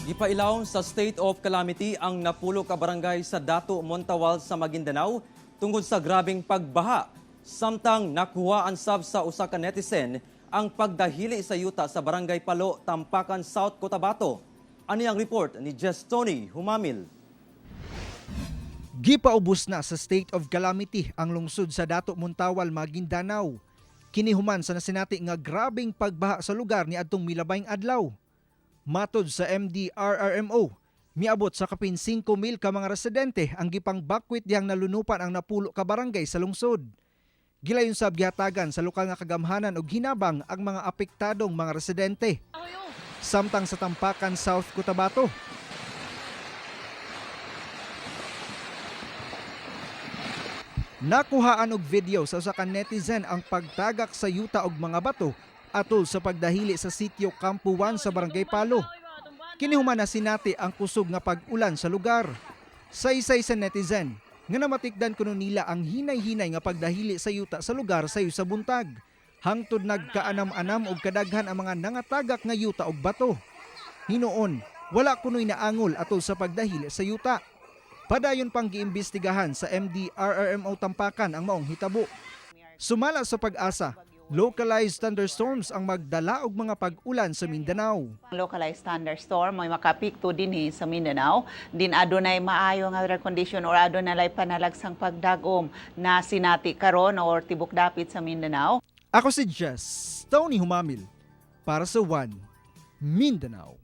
Gipailawom sa state of calamity ang napulo ka barangay sa Datu Montawal sa Maguindanao tungod sa grabeng pagbaha. Samtang nakuhaan sab sa usa ka netizen ang pagdahili sa yuta sa Barangay Palo, Tampakan, South Cotabato. Ani ang report ni Jess Tony Humamil. Gipaubos na sa state of calamity ang lungsod sa Dato Montawal, Maguindanao. Kini human sa nasinati nga grabeng pagbaha sa lugar ni adtong milabayng adlaw. Matod sa MDRRMO, miabot sa kapin 5,000 ka mga residente ang gipang bakwit dihang nalunupan ang napulo ka barangay sa lungsod. Gilayon sab gihatagan sa lokal nga kagamhanan og hinabang ang mga apektadong mga residente. Samtang sa Tampakan, South Cotabato, nakuhaan og video sa usa ka netizen ang pagtagak sa yuta og mga bato atol sa pagdahili sa sitio Campo 1 sa Barangay Palo. Kini human na sinati ang kusog nga pag-ulan sa lugar. Saysay sa netizen nga namatikdan kuno nila ang hinay-hinay nga pagdahili sa yuta sa lugar sayo sa buntag. Hangtod nagkaanam-anam og kadaghan ang mga nangatagak nga yuta og bato. Hinuon, wala kuno'y naangol atol sa pagdahili sa yuta. Padayon pang giimbestigahan sa MDRRMO Tampakan ang maong hitabo. Sumala sa Pag-asa, localized thunderstorms ang magdala og mga pag-ulan sa Mindanao. Localized thunderstorm may makapikto dinhi sa Mindanao din adunay maayo nga weather condition or adunay panalagsang pagdagom na sinati karon or tibok dapit sa Mindanao. Ako si Jess Tony Humamil para sa One Mindanao.